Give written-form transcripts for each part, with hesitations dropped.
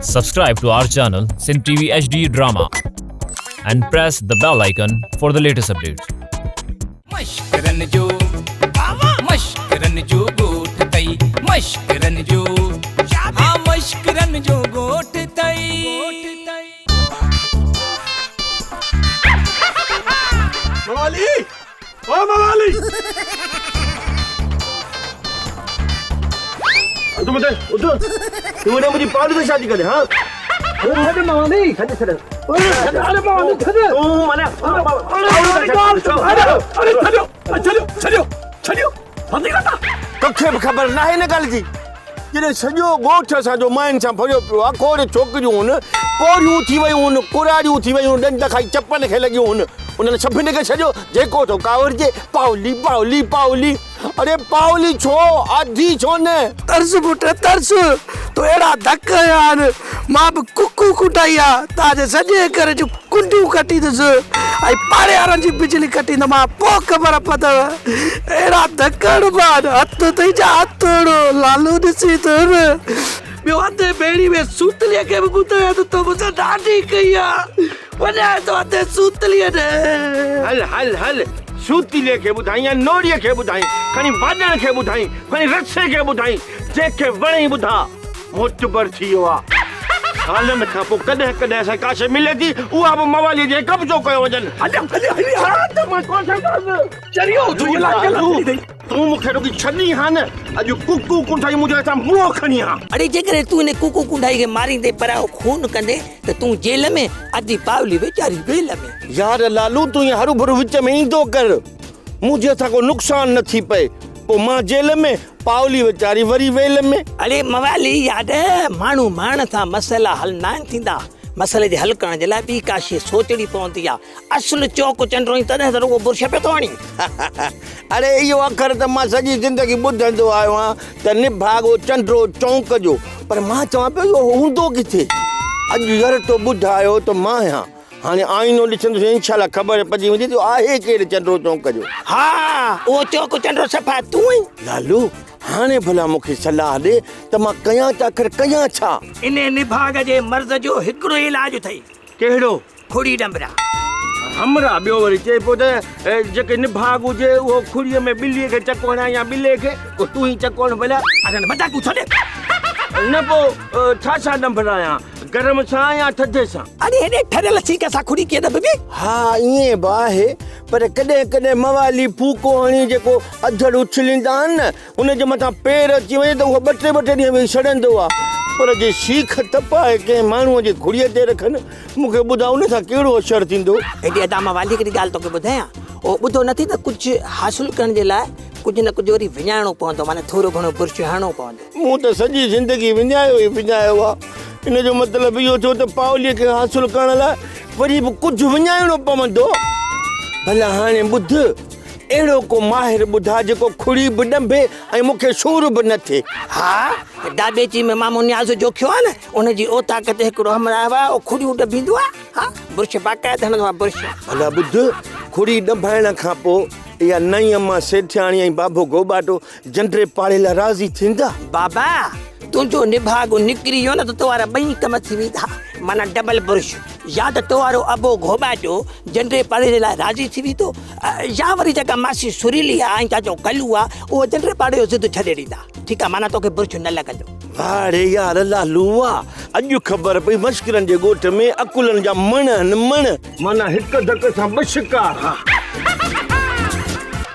Subscribe to our channel Sindh TV HD Drama and press the bell icon for the latest updates. مشڪرن جو مشڪرن جو ڳوٺ تئي مشڪرن جو ها مشڪرن جو ڳوٺ تئي. موالي او موالي اٿ مٿي اٿ تون وڏي منهنجي پاڙ سان شادي ڪري ها ڇڏ موالي ڇڏ ڇڏ اري موالي ڇڏ تون معنيٰ اري اري ڇڏيو ڇڏيو ڇڏيو ڇڏيو توکي به خبر ناهي ان ڳالهه جي جڏهن سڄو ڳوٺ اسان جو ماين سان ڀريو پيو آهي، کوڙ ڇوڪريون هن، ڪوريون ٿي ويون هن، ڪراڙيون ٿي ويون، ڏند کائي چپن کي لڳيون هن، انهن سڀني کي ڇڏيو، جيڪو ٿو ڪاوڙجي، پاولي، پاولي، پاولي، اڙي پاولي ڇو، آڌي ڇو نه؟ ترس پٽ ترس، تو اهڙا ڌڪ هنيا آهن، مان به ڪڪو ڪٽائي آ، توهان جي سڄي گهر جون ڪنڊيون ڪٽيندس ۽ پاڙي وارن جي بجلي ڪٽيندومان، پوء خبر پوندو. اهڙا ڌڪ هڻبا آهن، هٿ اٿئي ڇا هٿ هڻو، لالو ڏسي ٿو نه. ٻيو اڌ ڀيڙي ۾ سوتليء کي به ٻڌايان ته تو مون سان ڏاڍي ڪئي آ، وڃان ٿو اڌ سوتليء ڏي. هل هل هل، سوتليء کي ٻڌائين يا نوڙيء کي ٻڌائين، کڻي واڄڻ کي ٻڌائين، کڻي رسي کي ٻڌائين، جنهن کي وڻئي ٻڌاء. معتبر ٿي ويو آ. سالن کان پوء ڪڏهن ڪڏهن اسان کي ڪا شيء ملي ٿي، اها به مواليء جي قبضو ڪيو وڃن. هليا هليا هليا ها ته مان ڪونه ڇڏيندس. چريو تون الاء ڪنهن لاء ٿي. تون مون کي رڳي ڇڏين ها نه، اڄ ڪوڪو ڪنڍائي منهنجي هٿان منهن کڻي ها. اڙي جيڪڏهن تون ان ڪوڪو ڪنڍائي کي ماريندين پرايو خون ڪندين ته تون جيل ۾، ادي پاولي ويچاري ويل ۾. يار لالو تون ائين هروڀرو وچ ۾ ايندو ڪر، منهنجي هٿان ڪو نقصان نه ٿي پئي، پوء مان جيل ۾، پاولي ويچاري وري ويل ۾. اڙي موالي يار، ماڻهو مارڻ سان مسئلا حل ناهن ٿيندا، مسئلي جي حل ڪرڻ جي لاء ٻي ڪا شيء سوچڻي پوندي آ. اصل چوڪ چنڊ هئين تڏهن ته رڳو برش پيو ٿو هڻين. اڙي اهو اکر ته مان سڄي زندگي ٻڌندو آيو آهيان ته نڀاڳو چنڊو چونڪ جو، پر مان چوان پيو اهو هوندو ڪٿي؟ اڄ ير تو ٻڌايو ته مان آهيان. هاڻي آئينو ڏسندس انشاء الله خبر پئجي ويندي ته اهو آهي ڪير چنڊو چونڪ جو. ها اهو چوڪ چنڊو صفا تون آهين. لالو هاڻي ڀلا مون کي صلاح ڏي ته مان ڪيان ته آخر ڪيان ڇا؟ انهي نڀاڳ جي مرض جو هڪڙو ئي علاج اٿئي. ڪهڙو؟ کڙي ڏنڀرا. همراهه ٻيو وري چئي پيو ته جيڪي نڀاڳ هجي اهو کڙيء ۾ ٻليء کي چڪ هڻائي يا ٻلي کي، پوء تون ئي چڪ هڻ ڀلا. اڙي مذاقون ڇڏ. نه پوء ڇا ڇا ڏنڀرايان، گرم سان يا ٿڌي سان؟ اڙي هيڏي ٺريل سيڪ سان کڙي ڪيئن ڏنڀبي؟ ها ائين به آهي، پر ڪڏهن ڪڏهن موالي ڦوڪو هڻي جيڪو اڌڙ اڇليندا آهن نه، ان جي مٿان پير اچي وڃي ته اهو ٻه ٽي ٻه ٽي ڏينهن ويهي سڙندو آهي. پر جي سيخ تپائي ڪنهن ماڻهوء جي گهڙيء تي رکن، مون کي ٻڌاء ان سان ڪهڙو اثر ٿيندو؟ هيڏي ادا مان والي هڪڙي ڳالهه توکي ٻڌايان، اهو ٻڌو نٿي ته ڪجهه حاصل ڪرڻ جي لاء ڪجهه نه ڪجهه وري وڃائڻو پوندو، معنيٰ ٿورو گهڻو برش هڻڻو پوندو. مون ته سڄي زندگي وڃايو ئي وڃايو آهي. ان جو مطلب اهو ٿيو ته پاوليء کي حاصل ڪرڻ لاء وري به ڪجهه وڃائڻو پوندو. ڀلا هاڻي ٻڌ، اهڙو ڪو ماهر ٻڌاء جيڪو کڙي به ڏنڀي ۽ مون کي سور به نه ٿئي. ها، ڊاٻيچي ۾ مامو نياز جوکيو آهي نه، ان جي اوطاق تي هڪڙو همراهه آهي، اهو کڙيون ڏنڀيندو آهي. ها، برش باقاعده هڻندو آهي برش. ڀلا ٻڌ، کڙي ڏنڀائڻ کان پوء اها نئين امان سيٺياڻي ۽ بابو گوٻاٽو جنڊي پاڙي لاء راضي ٿيندا؟ بابا، تنهنجو نڀاڳو نڪري ويو نه ته تو وارا ٻئي ڪم ٿي ويندا، معنيٰ ڊبل برش. يا ته تو وارو ابو گهوٻاٽو جنڊي پاڙي جي لاء راضي ٿي ويندو يا وري جيڪا ماسي سريلي آ ۽ چاچو ڪلو آ اهو جنڊي پاڙي جو ضد ڇڏي ڏيندا. ٺيڪ آ، معنيٰ توکي برش نه لڳندو. واهه ري يار لالو واهه، اڄ خبر پئي مشڪرن جي ڳوٺ ۾ عقلن جا مڻ آهن مڻ. معنيٰ هڪ ڌڪ سان ٻه شڪار.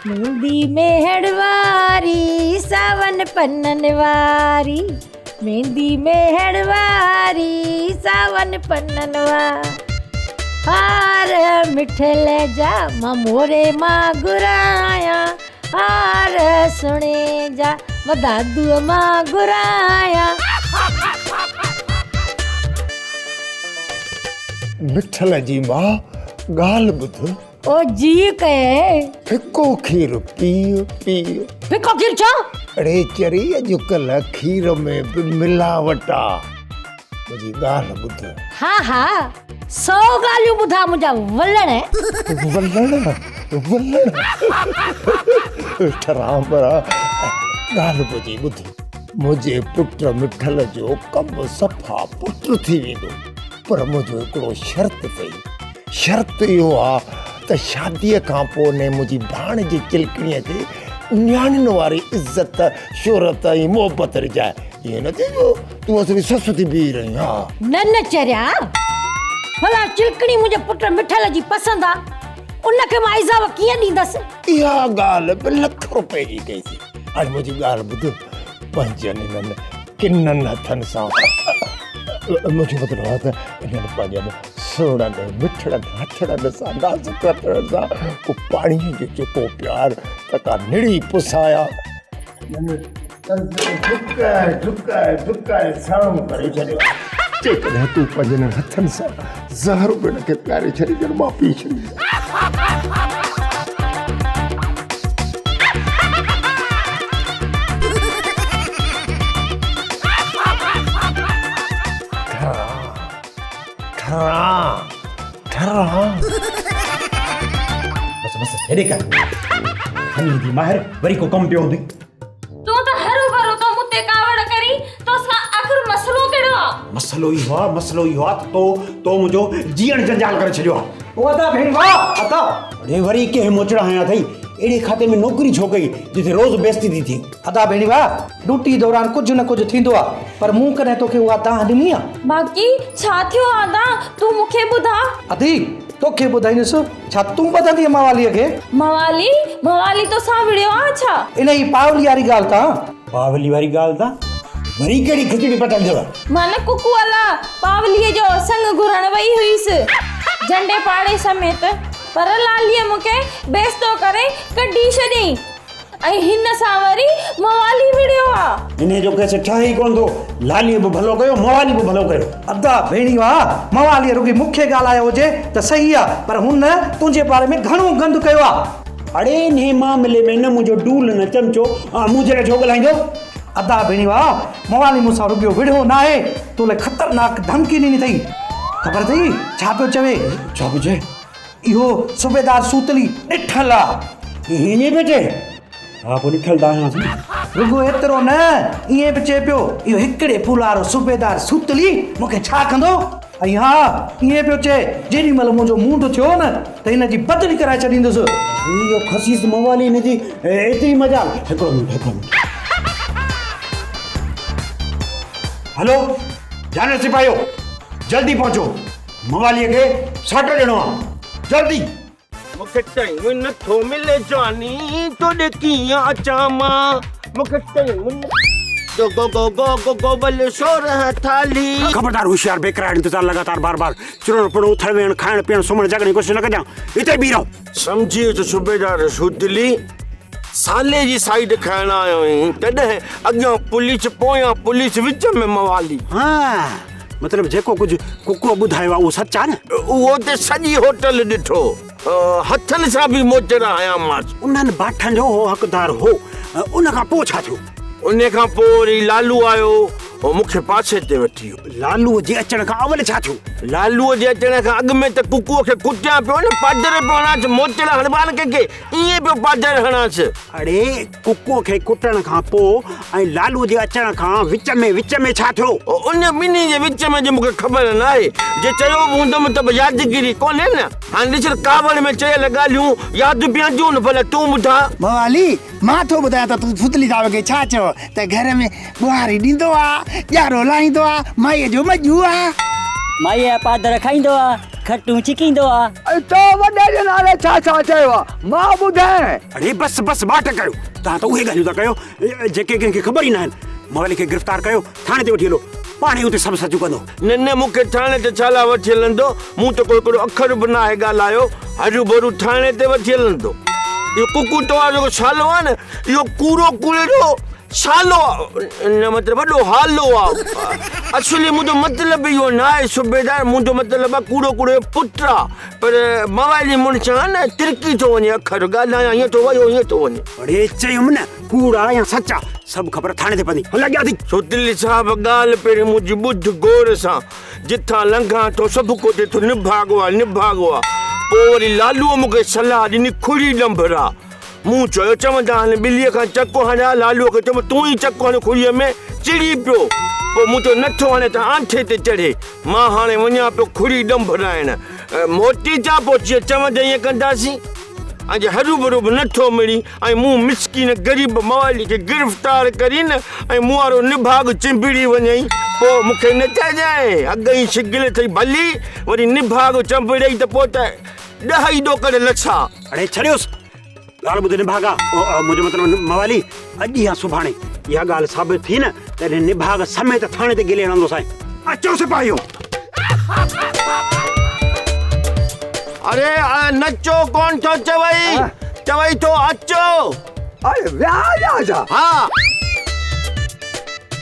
ميندي ميهڙ واري ساون پنن واري ميندي ميهڙ واري ساون پنن واري هار مٺل جا مان موري مان گهرايان هار سڻي جا مان دادوء مان گهرايان. مٺل جي ماء ڳالهه ٻڌ. او جي ڪئي. ڦڪو کير پيء پيء. ڦڪو کير ڇو؟ اڙي چري اڄڪلهه کير ۾ به ملاوٽ آ. منهنجي ڳالهه ٻڌ. ها ها سو ڳالهيون ٻڌا منهنجا ولڻ. ولڻ ولڻ. ٺرام ڳالهه منهنجي ٻڌ. منهنجي پٽ مٺل جو ڪم صفا پٽ ٿي ويندو. پر منهنجو هڪڙو شرط اٿئي. شرط اهو آ ته شاديء کان پوء ني منهنجي ڀاڻيجي چلڪڻيء کي نياڻين واري عزت، شهرت ۽ محبت ڏجانء. ائين نه ٿئي جو تون اسان جي سس ٿي بيهي رهين. ها. نه نه چريا، ڀلا چلڪڻي منهنجي پٽ مٺل جي پسند آ، ان کي مان عذاب ڪيئن ڏيندس؟ اها ڳالهه به لک روپئي جي ڪئي ٿي. هاڻي منهنجي ڳالهه ٻڌ، پنهنجن انهن ڪنن هٿن سان، منهنجو مطلب آهي ته انهن پنهنجن سهڻن ۽ مٺڙن هٿڙن سان، نازڪ هٿڙن سان ڪو پاڻيء جو چڪو پيار ته ڪا نڙي پسايان. ڍڪائي ڍڪائي ڍڪائي ساڻو ڪري ڇڏيو. جيڪڏهن تون پنهنجن هٿن سان زهر به هن کي پياري ڇڏيندين، مان پي ڇڏيندس. ٺران ٺران. بس بس هيڏي ڪر. هني the ماهر وري ڪو ڪم پيو هوندي. تون ته هروڀرو ٿو مون تي ڪاوڙ ڪرين، توسان آخر مسئلو ڪهڙو آ؟ مسئلو اهو آ، مسئلو اهو آ ته تو تو منهنجو جيئڻ جنجال ڪري ڇڏيو آ. او ادا ڀيڻ واهه ادا. اڙي وري ڪنهن موچڙا هنيا اٿئي، اهڙي کاتي ۾ نوڪري ڇو ڪئي جتي روز بيعزتي ٿي ٿئي. ادا ڀيڻ واهه، ڊيوٽي دوران ڪجهه نه ڪجهه ٿيندو آ، پر مون ڪڏهن توکي اها دانهن ڏني آ؟ باقي ڇا ٿيو آ ادا، تون مون کي ٻڌاء. ادي، توکي ٻڌائيندس، ڇا تون ٻڌندينء مواليء کي؟ موالي؟ موالي توسان وڙهيو آ ڇا؟ انهيء پاولي واري ڳالهه تان. پاولي واري ڳالهه تان؟ وري ڪهڙي کچڙي پٽل اٿو؟ مان نه ڪڪو الا، پاوليء جو سڱ گهرڻ وئي هيس، جهنڊي پاڙي سميت، پر لاليء مون کي بيستو ڪري ڪڍي ڇڏيائين. ۽ هن سان وري موالي وڙهيو آ. انهيء جو ڪيس ٺهي ئي ڪونه ٿو. لاليء به ڀلو ڪيو، موالي به ڀلو ڪيو. ادا ڀيڻي واهه، مواليء رڳي مون کي ڳالهايو هجي ته صحيح آ، پر هن تنهنجي باري ۾ گهڻو گند ڪيو آ. اڙي انهيء معاملي ۾ نه منهنجو ڊول نه چمچو، مون جهڙو ڇو ڳالهائيندو؟ ادا ڀيڻي واهه، موالي مون سان رڳيو وڙهيو ناهي، تو لاء خطرناڪ ڌمڪي ڏني اٿئي. خبر اٿئي ڇا پيو چوي؟ ڇا پيو چئي؟ اهو صوبيدار سوتلي ڏٺل آ. ائين پيو چئي؟ ها پوء ڏٺل ته آهيانس نه. رڳو ايترو نه، ائين به چئي پيو، اهو هڪڙي ڦولارو صوبيدار سوتلي مون کي ڇا ڪندو؟ ۽ ها، ائين پيو چئي، جيڏي مهل منهنجو مونڊ ٿيو نه ته هن جي بدلي ڪرائي ڇڏيندس. اهو خسيس موالي هن جي ايتري مجال. هڪڙو منٽ، هڪڙو منٽ. هلو، جانور سپاهيو، جلدي پهچو. مواليء کي ساٽو ڏيڻو آ، جلدي. مون کي ٽائيم نٿو ملي جاني توڏي ڪيئن اچان مان مون کي ٽائيم گو گو گو گو گو گو بل سورهن ٿالهي. خبردار هوشيار بيقرار انتظار لڳاتار بار بار چرڻ پڻ اٿڻ ويهڻ کائڻ پيئڻ سمهڻ جاڳڻ جي ڪوشش نه ڪجان اتي ئي بيهي رهو. سمجهي ويس صوبيدار سوتلي سالي جي سائيڊ کائڻ آيو آهين تڏهن اڳيان پوليس پويان پوليس وچ ۾ موالي. ها مطلب جيڪو ڪجهه ڪڪوء ٻڌايو آهي اهو سچ آهي نه؟ اهو ته سڄي هوٽل ڏٺو. هٿن سان به موچڙا هنيامانس. انهن باٺن جو هو حقدار هو. ان کان پوء ڇا ٿيو؟ ان کان پوء وري لالو آيو. هو مون کي پاسي تي وٺي ويو. لالوء جي اچڻ کان اول ڇا ٿيو؟ لالوء جي اچڻ کان اڳ ۾ ته ڪڪوء کي ڪٽيان پيو نه، پادر پيو هڻانس، موچڙا هڻبا نه ڪنهن کي، ائين پيو پادر هڻانس. اڙي ڪڪوء کي ڪٽڻ کان پوء ۽ لالوء جي اچڻ کان وچ ۾ وچ ۾ ڇا ٿيو؟ ان ٻنهي جي وچ ۾ جي مون کي خبر ناهي. جي چيو به هوندم ته به يادگيري ڪونهي نه. هاڻي ڏس ڪاوڙ ۾ چيل ڳالهيون ياد بيهنديون نه ڀلا تون ٻڌاء. موالي، مان ٿو ٻڌايان ته تون ڦتلي صاحب کي ڇا چيو ته گهر ۾ ٻوهاري ڏيندو آ، ڄارو لاهيندو آ، مائيء جو مڄو آ. مائيء جا پادر کائيندو آ، کٽون ڇڪيندو آ. ۽ تو وڏي جي نالي ڇا ڇا چيو آ، مان ٻڌايانء. اڙي بس بس ٻاٽ ڪيو، توهان ته اهي ڳالهيون ٿا ڪيو، جيڪي ڪنهن کي خبر ئي ناهن. موالي کي گرفتار ڪيو، ٿاڻي تي وٺي هلو، پاڻ ئي اتي سڀ سچ ڪندو. نه نه مون کي ٿاڻي تي ڇا لاء وٺي هلندو، مون ته ڪو هڪڙو اکر به ناهي ڳالهايو، هروڀرو ٿاڻي تي وٺي هلندو. اهو ڪڪو توهان جو جيڪو سالو آهي نه، اهو ڪوڙو ڪوڙيڙو سالو آ، نه مطلب وڏو هالو آ. اصلي منهنجو مطلب اهو ناهي صوبيدار، منهنجو مطلب آ ڪوڙو ڪوڙيڙو پٽ آ، پر موالي مڙس آ نه، ترڪي ٿو وڃي اکر ڳالهايان هيئن ٿو ويو هيئن ٿو وڃي. اڙي چيم نه ڪوڙا يا سچا سڀ خبر ٿاڻي تي پوندي. هل اڳيان ٿي. سوتلي صاحب ڳالهه پهرين منهنجي ٻڌ غور سان، جتان لنگهان ٿو سڀ ڪو چئي ٿو نڀاڳو آ نڀاڳو آ. پوء وري لالوء مون کي صلاح ڏني کڙي ڏنڀرا. مون چيو، چوندا آهن ٻليء کان چڪ هڻيا، لالوء کي چيم تون ئي چڪ هڻ کڙيء ۾، چڙي پيو. پوء مون چيو نه ٿو هڻي ته آنٺي تي چڙهي. مان هاڻي وڃان پيو کڙي ڏنڀرائڻ. موٽي اچان پوء جيئن چوندين ائين ڪنداسين. ۽ جي هروڀرو به نه ٿو مڙين ۽ مون مسڪين غريب موالي کي گرفتار ڪرين ۽ مون وارو نڀاڳ چنبڙي وڃئي، پوء مون کي نه چئجانء، اڳ ئي شگل اٿئي ڀلي، وري نڀاڳ چنبڙئي ته پوء ته ڏهه ئي ڏوڪڙ لڇا. اڙي ڇڏيوس، ڳالهه ٻڌ نڀاڳا، منهنجو مطلب موالي، اڄ يا سڀاڻي اها ڳالهه ثابت ٿي نه ته ان نڀاڳ سميت ٿاڻي تي گهلي هڻندوسانء. اچو سپاهيو! اڙي نچو ڪونه ٿو چوئي، چوئي ٿو اچو. اڙي ويا ويا ڇا؟ ها.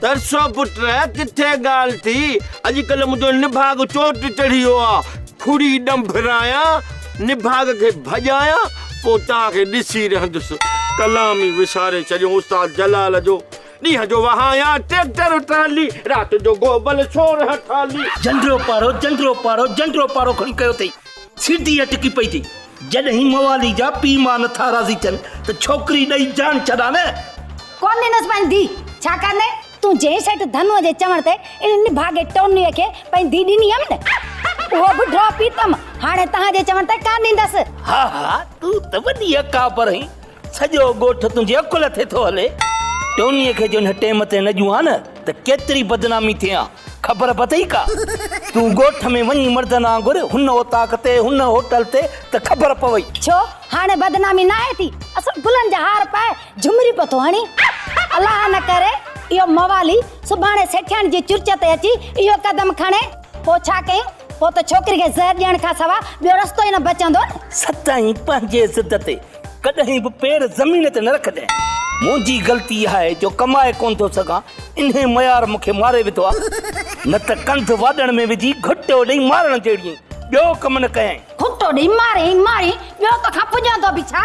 ترسو پٽ، ڪٿي ڳالهه ٿي، اڄڪلهه منهنجو نڀاڳ چوٽ چڙهي ويو آ، کڙي ڏنڀرايان، نڀاڳ کي ڀڄايان، پوء توهان کي ڏسي رهندس. ڪلام ئي وساري ڇڏيو استاد جلال جو. ڏينهن جو وهايان ٽريڪٽر ٽرالي، رات جو گوبل سورهن ٿالي. جنڊرو پاڙو، جنڊرو پاڙو، جنڊرو پاڙو کڻي ڪيو اٿئي. سڌي اٽڪي پئي ٿي. جڏهن موالي جا پيء ماء نٿا راضي ٿين ته ڇوڪري ڏئي جان ڇڏا نه. ڪونه ڏيندس پنهنجي ڌيء. ڇا ڪندين؟ تون جنهن سيٺ ڌنوء جي چوڻ تي ان نڀاڳي ٽونيء کي پنهنجي ڌيء ڏني هيم نه، اهو به ڊوهه پيتم. هاڻي توهان جي چوڻ تي ڪانه ڏيندس. ها ها، تون ته وڏي اڪابر آهين. سڄو ڳوٺ تنهنجي عقل تي ٿو هلي. ٽونيء کي جي ان ٽيم تي نه ڏيون ها نه ته ڪيتري بدنامي ٿئي ها، خبر به اٿئي ڪا؟ تون ڳوٺ ۾ وڃي مردن وانگر هن اوطاق تي، هن هوٽل تي ته خبر پوئي. ڇو، هاڻي بدنامي ناهي ٿي؟ اصل گلن جا هار پائي جهمري پيو ٿو هڻين. الله نه ڪري اهو موالي سڀاڻي سيٺياڻي جي چرچ تي اچي اهو قدم کڻي، پوء ڇا ڪيون؟ پوء ته ڇوڪري کي زهر ڏيڻ کان سوا ٻيو رستو ئي نه بچندو نه. سدائين پنهنجي ضد تي ڪڏهن به پير زمين تي نه رکجانء. منهنجي غلطي اها آهي جو ڪمائي ڪونه ٿو سگهان، انهيء ميار مون کي ماري وڌو آهي. نه ته ڪنڌ واڏڻ ۾ وجهي گهٽو ڏئي مارڻ جهڙي ٻيو ڪم نه ڪيائين. گهٽو ڏئي مارين مارين، ٻيو توکان پڄندو به ڇا؟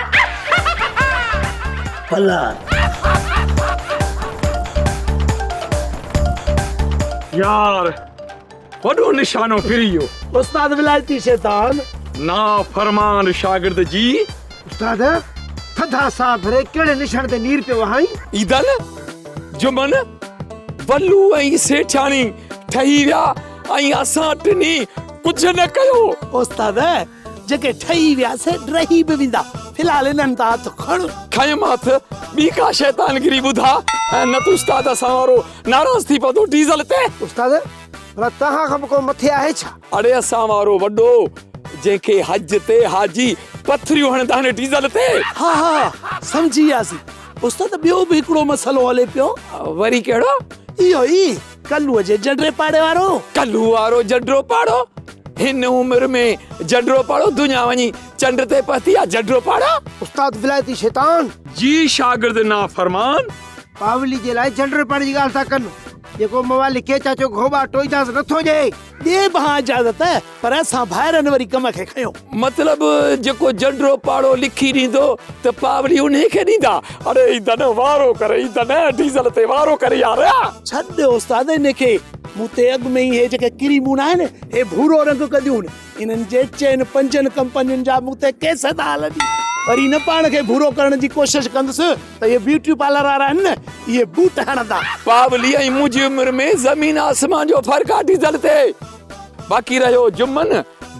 ڀلا. يار وڏو نشانو ڦري ويو. استاد ولايتي شيطان. نافرمان شاگرد جي. استاد ٿڌا ساهه ڀري ڪهڙي نشان تي نير پيو وهائين؟ عيدل، جمن، ولو ۽ سيٺياڻي ٺهي ويا ۽ اسان ٽنهي ڪجهه نه ڪيو. استاد جيڪي ٺهي ويا سي ڊهي به ويندا. في الحال انهن تان هٿ کڻ. کنيم هٿ، ٻي ڪا شيطانگري ٻڌاء نه ته استاد اسان وارو ناراض ٿي پوندو ڊيزل تي. استاد ڀلا توهان کان به ڪو مٿي آهي ڇا؟ اڙي اسان وارو وڏو جنهن کي حج تي حاجي پٿريون هڻندا آهن ڊيزل تي. ها ها سمجهي وياسين استاد ٻيو به هڪڙو مسئلو هلي پيو. وري ڪهڙو؟ اهو ئي ڪلوء جي جنڊري پاڙي وارو. ڪلو وارو جنڊرو پاڙو؟ هن عمر ۾ جنڊرو پاڙو دنيا وڃي چنڊ تي پهتي آ جنڊرو پاڙو؟ استاد ولايتي شيطان. جي شاگرد نافرمان. پاولي جي لاء جنڊري پاڙي جي ڳالهه ٿا ڪن. جيڪو موالي کي چاچو گهوٻاٽو اجازت نٿو ڏئي. ڏي به ها اجازت پر اسان ڀائرن وري ڪم کي کنيو. مطلب جيڪو جنڊرو پاڙو لکي ڏيندو ته پاولي انهي کي ڏيندا. اڙي ايڌن وارو ڪر ايڌن ڊيزل تي وارو ڪر يار. ڇڏ استاد ان کي مون تي اڳ ۾ ئي هي جيڪي ڪريمون آهن هي ڀورو رنگ ڪنديون انهن جي چئن پنجن ڪمپنين جا مون تي ڪيس ٿا هلن. وري نه پاڻ کي ڀورو ڪرڻ جي ڪوشش ڪندس ته اهي بيوٽي پارلر وارا آهن نه اهي بوٽ هڻندا. پاولي ۽ منهنجي عمر ۾ زمين آسمان جو فرق آ ڊيزل تي. باقي رهيو جمن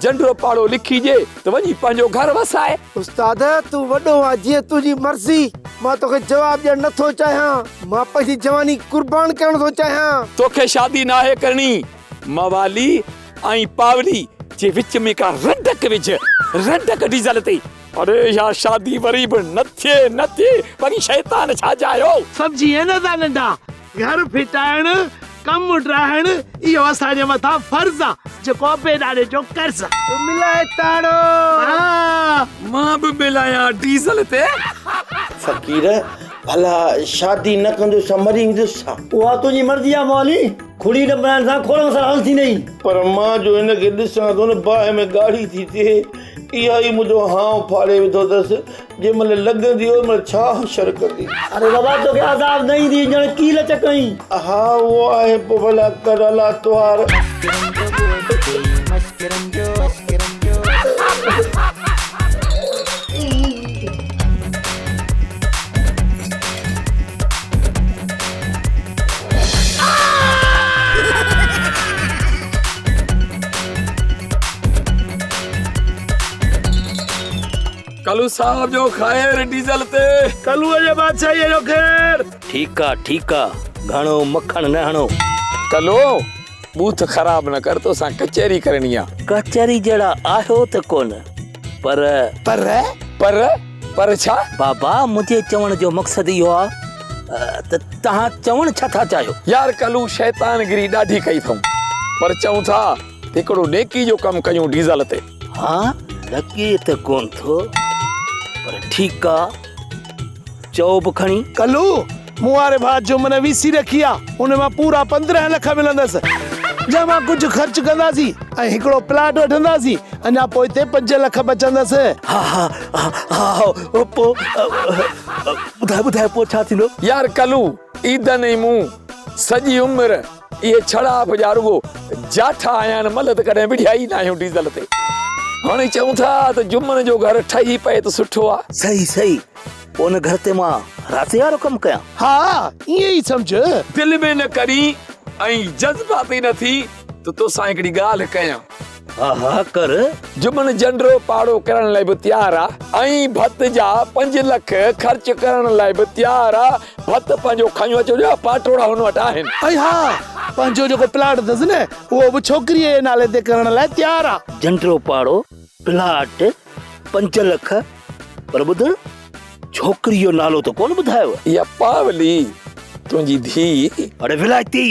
جنڊرو پاڙو لکي ڏي ته وڃي پنهنجو گهر وسائي. استاد تون وڏو آن جيئن تنهنجي مرضي. مان توکي جواب ڏيڻ نه ٿو چاهيان. مان پنهنجي جواني قربان ڪرڻ ٿو چاهيان. توکي شادي ناهي ڪرڻي. موالي ۽ پاولي جي وچ ۾ ڪا رنڊڪ وجهه، رنڊڪ ڊيزل تي. اڙي اها شادي وري به نه ٿئي نه ٿئي، وري شيطان ڇا جايو. سمجهين نه ٿا ننڍا، گهر ڦٽائڻ، ڪم ڊاهڻ اهو اسان جي مٿان فرض آ، جيڪو ابي ڏاڏي جو قرض آ. ملائي تاڙو. ها. مان به ملايان ڊيزل تي. فقير، ڀلا شادي نه ڪندس ته مري ويندس ڇا؟ اها تنهنجي مرضي آ موالي. کڙي نه بڻائڻ سان کوڙ مسئلا حل ٿيندئي. پر مان جو هن کي ڏسان ٿو نه باهه ۾ ڳاڙهي ٿي ٿئي. اها ئي منهنجو هانء ڦاڙي وڌو اٿس. جنهن مهل لڳندي اوڏي مهل ڇا حشر ڪندي. اڙي بابا توکي عذاب نه ايندي ڄڻ ڪيل چڪئين. ها اهو آهي پوء ڀلا ڪر الله توهار. ڪلو صاحب جو خير ڊيزل تي. ڪلوء جي بادشاهيء جو خير. ٺيڪ آ ٺيڪ آ گهڻو مکڻ نه هڻو. ڪلو ٻوٿ خراب نه ڪر توسان ڪچهري ڪرڻي آ. ڪچهري جهڙا آهيو ته ڪونه پر. پر؟ پر؟ پر ڇا؟ بابا منهنجي چوڻ جو مقصد اهو آ ته توهان چوڻ ڇا ٿا چاهيو؟ يار ڪلو شيطان گري ڏاڍي ڪئي اٿئون پر چئون ٿا ته هڪڙو نيڪي جو ڪم ڪيون ڊيزل تي. ها لڳي ته ڪونه ٿو پر ٺيڪ آ چئو به کڻي. ڪلو مون واري ڀاء جمن وي سي رکي آ ان مان پورا 15 لک ملندس جنهن مان ڪجهه خرچ ڪنداسين ۽ هڪڙو پلاٽ وٺنداسين اڃا پوئتي 5 لک بچندس. ها ها ها ها پو ٻڌاء ٻڌاء پو ڇا ٿيندو؟ يار ڪلو عيدن ۽ مون سڄي عمر اهي ڇڙا به جا رڳو جاٺا آيا آهن، ملهه ته ڪڏهن وڙهيا ئي ناهيون ڊيزل تي. هاڻي چئون ٿا ته جمن جو گهر ٺهي پئي ته سٺو آ. صحيح صحيح، پوء ان گهر تي مان راضي وارو ڪم ڪيان. ها ائين ئي سمجهه. دل ۾ نه ڪرين ۽ جذباتي نه ٿي ته توسان هڪڙي ڳالهه ڪيان. ها ها ڪر. جمن جنڊرو پاڙو ڪرڻ لاء به تيار آ ۽ ڀت جا 5 لک خرچ ڪرڻ لاء به تيار آ. ڀت پنهنجو کنيو اچو جا پاٽوڙا هن وٽ آهن. ۽ ها پنهنجو جيڪو پلاٽ اٿس نه اهو به ڇوڪريء جي نالي تي ڪرڻ لاء تيار آ. جنڊرو پاڙو، پلاٽ، 5 لک، پر ٻڌ ڇوڪريء جو نالو ته ڪونه ٻڌايو. اها پاولي تنهنجي ڌيء. اڙي ولايتي!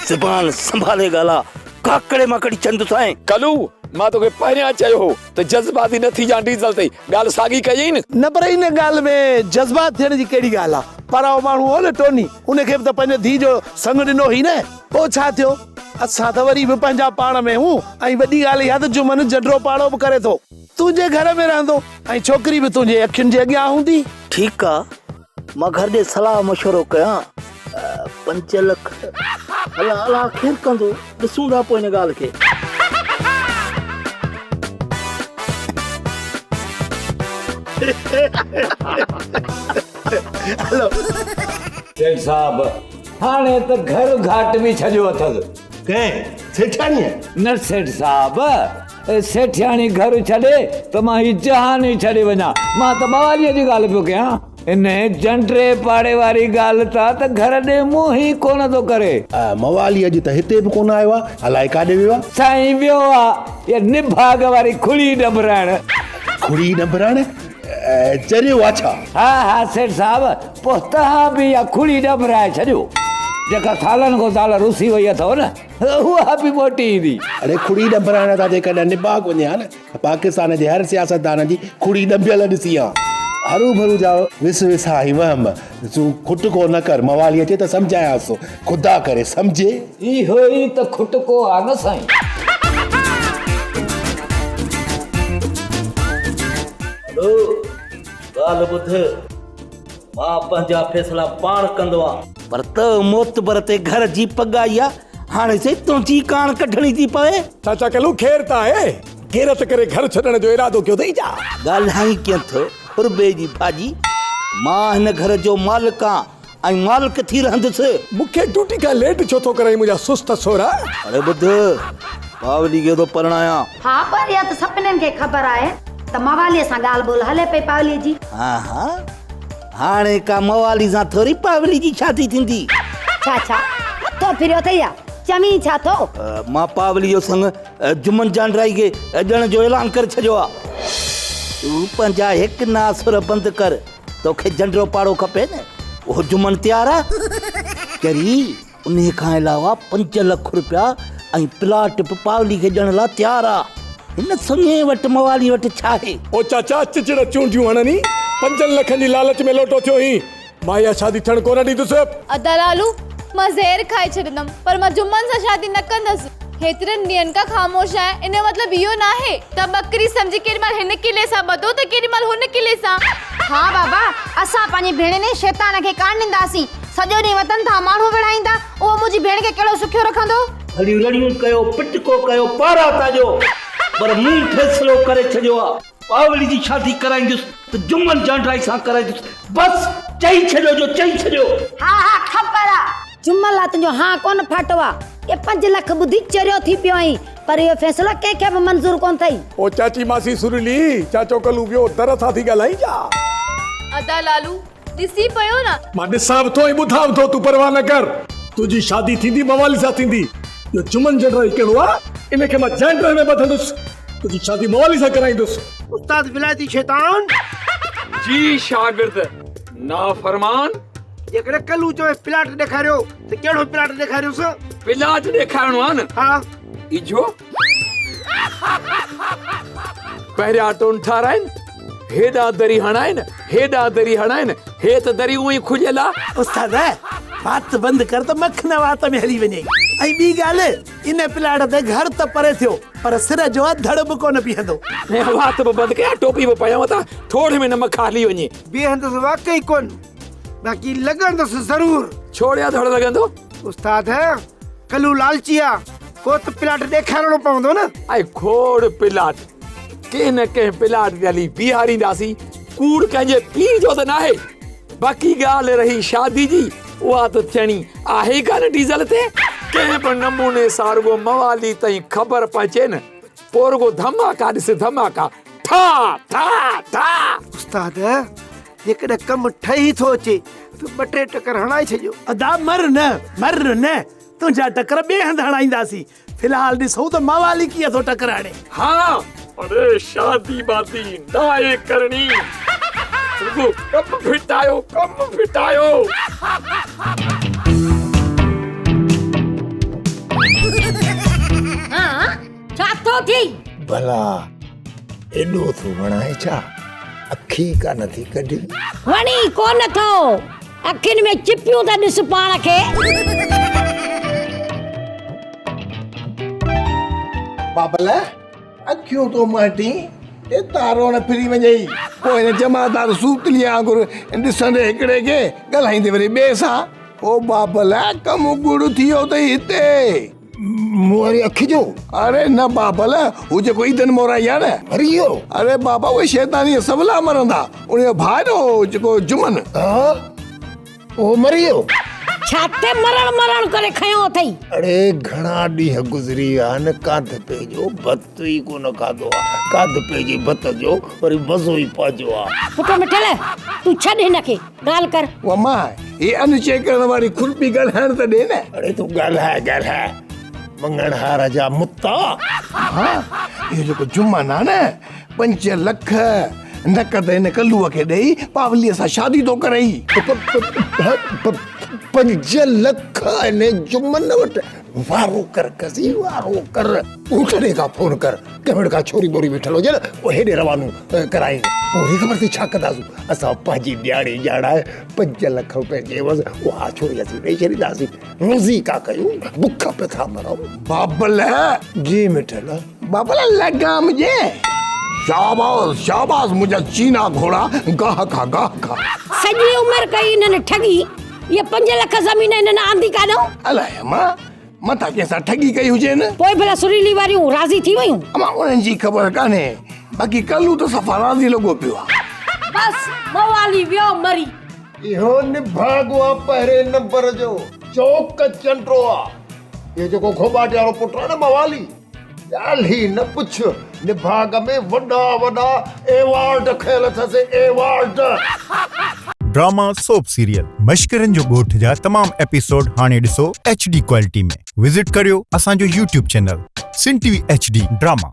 زبان سنڀالي ڳالهاء، ڪاڪڙي مان ڪڍي ڇڏندوسانء. ڪلو، مان توکي پهريان چيو هو ته جذباتي نه ٿيجان ڊيزل تي ڳالهه ساڳي ڪيئي نه. نه پر ان ڳالهه ۾ جذبات ٿيڻ جي ڪهڙي ڳالهه آ. پرائو ماڻهو هو نه ٽوني، ان کي به ته پنهنجي ڌيء جو سڱ ڏنو هئي نه. پوء ڇا ٿيو؟ اسان ته وري به پنهنجا پاڻ ۾ هون ۽ وڏي ڳالهه اها ته جمن جڏرو پاڙو به ڪري ٿو. تنهنجي گهر ۾ رهندو ۽ ڇوڪري به تنهنجي اکين جي اڳيان هوندي. ٺيڪ آ، مان گهر ڏي صلاح مشورو ڪيان. 5 لک الله الله خير ڪندو، ڏسون ٿا پوء ان ڳالهه کي. سيٺ صاحب، هاڻي ته گهر گهاٽ به ڇڏيو اٿس. ڪنهن؟ سيٺياڻيء؟ نه سيٺ صاحب، سيٺياڻي گهر ڇڏي ته مان هي جهان ئي ڇڏي وڃان. مان ته مواليء جي ڳالهه پيو ڪيان. انهيء جنڊي پاڙي واري ڳالهه تان ته گهر ڏي منهن ئي ڪونه ٿو ڪري. موالي اڄ ته هتي به ڪونه آيو آ، الائي ڪاڏي ويو آ. سائين ويو آ اها نڀاڳ واري کڙي ڏنڀرائڻ. کڙي ڏنڀرائڻ؟ چريو آ ڇا؟ ها ها سيٺ صاحب، پوء توهان به اها کڙي ڏنڀرائي ڇڏيو. جيڪا سالن کان زال رسي وئي اٿئو نه. اها به موٽي ايندي. اڙي کڙي ڏنڀرائڻ تان جيڪڏهن نڀاڳ وڃي ها نه ته پاڪستان جي هر سياستدان جي کڙي ڏنڀيل ڏسي ها. هروڀرو جا وس وسا ۽ وهم. تون کٽڪو نه ڪر، موالي اچي ته سمجهايانس ٿو. خدا ڪري سمجهي. اهو ئي ته کٽڪو آ نه سائين. هلو ڳالهه ٻڌ. مان پنهنجا فيصلا پاڻ ڪندو آهيان. پر تو معتبر تي گهر جي پڳ آئي آ، هاڻي سهي تنهنجي ڪاڻ ڪڍڻي ٿي پوي. چاچا ڪلو خير ته آهي، غيرت ڪري گهر ڇڏڻ جو ارادو ڪيو اٿئي ڇا؟ ڳالهائين ڪيئن ٿو ڦربي جي ڀاڄي، مان هن گهر جو مالڪ آن ۽ مالڪ ٿي رهندس. مون کي ڊيوٽي کان ليٽ ڇو ٿو ڪرائين منهنجا سست سورا؟ اڙي ٻڌ، پاولي کي ٿو پرڻايان. ها پر اها ته سڀنين کي خبر آهي ته مواليء سان ڳالهه ٻولهه هلي پئي پاوليء جي. ها ها هاڻي ڪا موالي سان ٿوري پاولي جي شادي ٿيندي. ڇا ڇا مٿو ڦريو اٿئي يا چوين ڇا ٿو؟ مان پاولي جو سڱ جمن جانڊرائي کي ڏيڻ جو اعلان ڪري ڇڏيو آ. تون پنهنجا هڪ ناسور بند ڪر. توکي جنڊرو پاڙو کپي نه اهو جمن تيار آ. چري انهي کان علاوه 5 لک روپيا ۽ پلاٽ به پاولي کي ڏيڻ لاء تيار آ. هن سڃي وٽ موالي وٽ ڇا آهي؟ او چاچا چچڙ چونڊيون هڻني 5 لکن جي لالچ ۾ لوٽو ٿيو هين. مان اها شادي ٿيڻ ڪونه ڏيندس. ادا لالو مان زهر کائي ڇڏيندم پر مان جمن سان شادي نه ڪندس. هيترن ڏينهن کان خاموش آهيان ان جو مطلب اهو ناهي ته ٻڪري سمجهي ڪيڏي مهل هن قلعي سان ٻڌو ته ڪيڏي مهل هن قلعي سان. ها بابا اسان پنهنجي ڀيڻ ۾ شيطان کي ڪانه ڏينداسين. سڄو ڏينهن وتن ٿا ماڻهو وڙهائيندا، اهو منهنجي ڀيڻ کي ڪهڙو سکيو رکندو؟ ڀلي رڙيون ڪيو، پٽڪو ڪيو، پاراتا ڏيو، پر مون فيصلو ڪري ڇڏيو آ، پاولي جي شادي ڪرائيندس ته جمن جانڊرائي سان ڪرائيندس، بس چئي ڇڏيو جو چئي ڇڏيو. ها ها خبر آ، جمن لاء تنهنجو هانء ڪونه ڦاٽو آ. ڪي پنج لک ٻڌي چريو ٿي پيو آهين، پر اهو فيصلو ڪنهن کي به منظور ڪونه اٿئي. او چاچي ماسي سريلي، چاچو ڪلو ويو در سان ٿي ڳالهائين ڇا؟ ادا لالو، ڏسين پيو نه. مان ڏسان به ٿو ۽ ٻڌان به ٿو، تون پرواهه نه ڪر. تنهنجي شادي ٿيندي موالي سان ٿيندي. اهو جمن جنڊرائي ڪهڙو آ، ان کي مان جانڊري ۾ ٻڌندس. تنهنجي شادي موالي سان ڪرائيندس. استاد ولايتي شيطان. جي شاگرد نافرمان. جيڪڏهن ڪلو چوي پلاٽ ڏيکاريو ته ڪهڙو پلاٽ ڏيکاريوس؟ پلاٽ ڏيکارڻو آ نه؟ ها. اجهو پهريان ٽون ٺاراهين، هيڏانهن دري هڻائين، هيڏانهن دري هڻائين، هي ته دري اونئن ئي کليل آ. استاد وات بند ڪر ته مک نه وات ۾ هلي وڃئي ۽ ٻي ڳالهه ان پلاٽ تي گهر ته پري ٿيو پر سر جو ڌڙ به ڪونه بيهندو. وات به بند ڪيان ٽوپي به پايان متان ٺوڙهه ۾ نه مک هلي وڃي. بيهندس واقعي ڪونه باقي لڳندس ضرور. ڇوڙيا ڌڙ لڳندو. استاد ڪلو لالچي آ ڪو ته پلاٽ ڏيکارڻو پوندو نه. اي کوڙ پلاٽ ڪنهن نه ڪنهن پلاٽ تي هلي بيهارينداسين ڪوڙ ڪنهن جي پيء جو ته ناهي باقي ڳالهه رهي شادي جي اها ته ٿيڻي آهي ئي ڪانه ڊيزل تي ڪنهن به نموني سان رڳو موالي تائين خبر پهچي نه پوء رڳو ڌماڪا ڏس ڌماڪا ٺا ٺا ٺا. استاد جيڪڏهن ڪم ٺهي ٿو اچي ته ٻه ٽي ٽڪر هڻائي ڇڏيو. ادا مر نه مر نه تنهنجا ٽڪر ٻئي هنڌ هڻائينداسين في الحال ڏسون ته موالي ڪيئن ٿو ٽڪر هڻي. ها اڙي شادي بادي ناهي ڪرڻي رڳو ڪم ڦٽايو ڪم ڦٽايو. ها ڇا ٿو ٿئي؟ ڀلا ايڏو ٿو وڻائين ڇا؟ اک ئي ڪانه ٿي ڪڍي. وڻي ڪونه ٿو. اکين ۾ چپيون ته ڏس پاڻ کي. بابل، اکيون ٿو مهٽين، تي تارو نه ڦري وڃئي. پوء هن جمعدار سوتليء وانگر ڏسندي هڪڙي کي، ڳالهائيندي وري ٻئي سان. او بابل، ڪم ڳڙ ٿي ويو اٿئي هتي. مون واري اک جو؟ اڙي نه بابل، هو جيڪو عيدن مورائي آهي نه. مري ويو؟ اڙي بابا اهي شيطاني سولا مرندا. ان جو ڀاء نه هو جيڪو جمن. ها اهو مري ويو. ڇا تي مرڻ مرڻ ڪري کنيو اٿئي؟ اڙي گهڻا ڏينهن گذري ويا آهن، ڪانڌپي جو ڀت ئي ڪونه کاڌو آ. ڪانڌپي جي ڀت جو وري مزو ئي پنهنجو آ. پٽ مٺل، تون ڇڏ هن کي، ڳالهه ڪر. اما، هي ان چيڪ ڪرڻ واري کڙپي ڳالهائڻ ته ڏي نه. اڙي تون ڳالهاء ڳالهاء، مڱڻهار جا متا. ها، اهو جيڪو جمن آ نه، پنج لک نقد هن ڪلوء کي ڏيئي پاوليء سان شادي ٿو ڪرئي. پنج لک هن جمن وٽ؟ وارو ڪر قضي وارو ڪر. اٺ ڏي کان فون ڪر، ڪنهن وٽ ڪا ڇوري ٻوري ويٺل هجي نه، پوء هيڏي روانو ڪرائين. پوء وري خبر اٿئي ڇا ڪنداسون؟ اسان پنهنجي نياڻي ڄاڻائي پنج لک روپين جي عيوض اها ڇوري اسين ڏئي ڇڏينداسين. روزي ڪا ڪيون، بک پيا ٿا مرون. بابل! جي مٺل. بابل لگام ڏي. شاباس شاباس منهنجا چينا گهوڙا گاهه کا گاهه کا. سڄي عمر ڪئي انهن ٺڳي، اها پنج لک زمين انهن آندي ڪاڏئون؟ الائي امان، متان ڪنهن سان ٺڳي ڪئي هجين. پوء ڀلا سريلي واريون راضي ٿي ويون؟ امان انهن جي خبر ڪانهي، باقي ڪلو ته صفا راضي لڳو پيو آ. بس موالي ويو مري. اهو نڀاڳو آ پهرين نمبر جو، چوڪ چنڊو آ. اهو جيڪو گهوٻاٽي وارو پٽ آ نه موالي، ڳالهه ئي نه پڇ، نڀاڳ ۾ وڏا وڏا ايوارڊ کنيل اٿس، ايوارڊ. ڊراما سوپ سيريل مشڪرن جو ڳوٺ جا تمام ايپيسوڊ هاڻي ڏسو ايڇ ڊي ڪوالٽي ۾ وزٽ ڪريو اسان جو YouTube channel Sindh T V H D drama.